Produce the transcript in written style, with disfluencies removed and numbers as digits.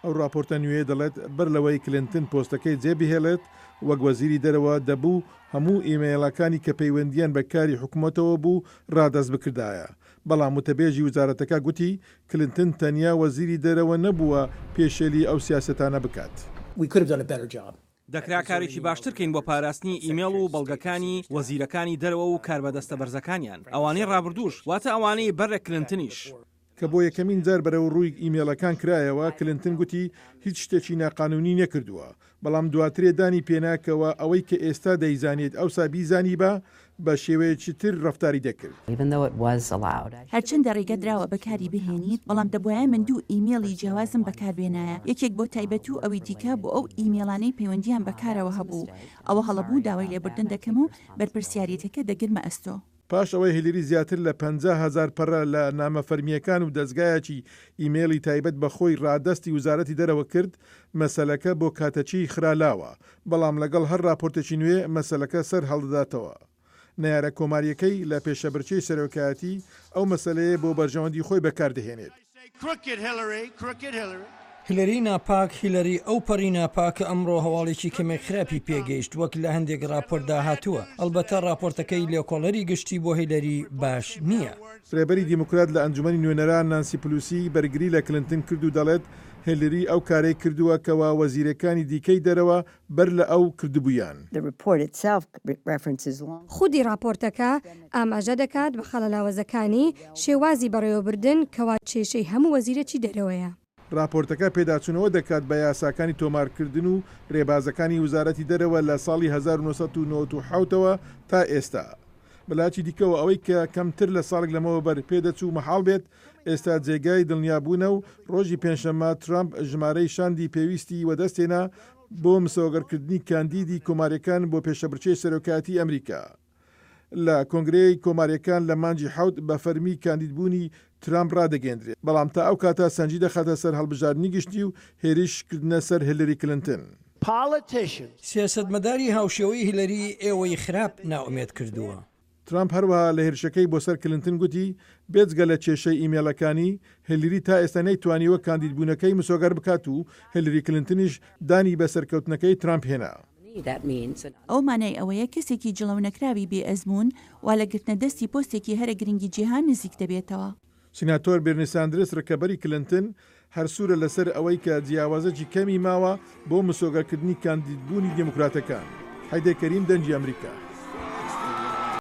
ئەو ڕاپۆرتە نوێیە دەڵێت بەر لەوەی کلنتن پۆستەکەی جێبهێڵێت وەک وەزیری دەرەوە دەبوو هەموو ئیمەیڵەکانی کە پەیوەندییان بە کاری حکومەتەوە بوو ڕادەست بکردایە، بەڵام وتەبێژی وزارەتەکە گوتی کلنتن تەنیا وەزیری دەرەوە نەبووە پێشێلی ئەو سیاسەتانە بکات. دەکرا کارێکی باشتر کەین بۆ پاراستنی ئیمێڵ و بەڵگەکانی وەزیرەکانی دەرەوە و کاربەدەستە بەرزەکانیان، ئەوانەی ڕابردووش، واتە ئەوانەی بەر لە کلنتنیش. کە بۆ یەکەمین جار بەرەوڕووی ئیمێڵەکان کرایەوە، کلنتن گوتی هیچ شتێکی ناقانوونی نەکردووە، بەڵام دواترێ دانی پێنا کەوا ئەوەی کە ئێستا دەیزانێت ئەوسا بیزانیبا بە شێوەیەکی تر ڕەفتاری دەکرد. هەرچەندە ڕێگە دراوە بەکاری بهێنیت، بەڵام دەبوایە من دوو ئیمێڵی جیاوازم بەکاربێنایە، یەکێک بۆ تایبەت و ئەوی دیکە بۆ ئەو ئیمێڵانەی پەیوەندییان بە کارەوە هەبوو. ئەوە هەڵە بوو، داوای لێبوردن دەکەم و بەرپرسیاریەتەکە دەگرمە ئەستۆ. پاش ئەوەی هیلری زیاتر لە 50,000 پەڕە لە نامە فەرمییەکان و دەزگایەکی ئیمەیڵی تایبەت بە خۆی ڕادەستی وزارەتی دەرەوە کرد، مەسەلەکە بۆ کاتەکیی خرا لاوە، بەڵام لەگەڵ هەر ڕاپۆرتێکی نوێ مەسەلەکە سەر هەڵدەداتەوە. نەیارە کۆمارییەکەی لە پێشەبرکێی سەرۆکایەتی ئەو مەسەلەیە بۆ بەرژەوەندی خۆی بەکار دەهێنێت. هیلەری ناپاک، هیلەری ئەو پەڕی ناپاکە ئەمڕۆ هەواڵێکی کەمێک خراپی پێگەیشت وەک لە هەندێک ڕاپۆرتدا هاتووە، ئەڵبەتە ڕاپۆرتەکەی لێکۆڵەری گشتی بۆ هیلەری باش نییە. رێبەری دیموکرات لە ئەنجومەنی نوێنەران نانسی پلوسی بەرگری لە کلنتن کرد و دەڵێت هیلری ئەو کارەی کردووە کەوا وەزیرەکانی دیکەی دەرەوە بەر لە ئەو کردبوویان. خودی ڕاپۆرتەکە ئاماژە دەکات بە خاڵە لاوەزەکانی شێوازی بەڕێوەبردن کەوا کێشەی هەموو وەزیرێکی دەرەوەیە. ڕاپۆرتەکە پێداچوونەوە دەکات بە یاساکانی تۆمارکردن و رێبازەکانی وزارەتی دەرەوە لە ساڵی 1997 ەوە تا ئێستا. بەلایەکی دیکەوە ئەوەی کە کەمتر لە ساڵێک لەمەوەبەر پێدەچوو مەحاڵ بێت، ئێستا جێگای دڵنیابوونە و ڕۆژی پێنجشەممە ترامپ ژمارەی شاندی پێویستی وەدەستهێنا بۆ مسۆگەرکردنی کاندیدی کۆمارییەکان بۆ پێشەبرکێی سەرۆکایەتی ئەمریکا لە کۆنگرەی کۆمارییەکان لە مانگی حەوت بە فەرمی کاندیدبوونی ترامپ ڕادەگەیەندرێت، بەڵام تا ئەو کاتە سەنجی دەخاتە سەر هەڵبژاردنی گشتی و هێرش کردنە سەر هیلری کلنتن. سیاسەتمەداری هاوشێوەی هیلەری ئێوەی خراپ نائومێد کردووە. ترامپ هەروەها لە هێرشەکەی بۆ سەر کلنتن گوتی، بێجگە لە کێشەی ئیمێڵەکانی، هیلری تا ئێستا نەیتوانیوە کاندیدبوونەکەی مسۆگەر بکات و هیلری کلنتنیش دانی بە سەرکەوتنەکەی ترامپ هێنا. ئەوە مانای ئەوەیە کەسێکی جڵەونەکراوی بێ ئەزموون وا لە گرتنە دەستی پۆستێکی هەرە گرنگی جیهان نزیک دەبێتەوە. سیناتۆر بێرنی ساندرس رکەبەری کلنتن هەر سوورە لەسەر ئەوەی کە جیاوازەکی کەمی ماوە بۆ مسۆگەرکردنی کاندیدبوونی دێموکراتەکان. حەیدەر کەریم، دەنگی ئەمریکا.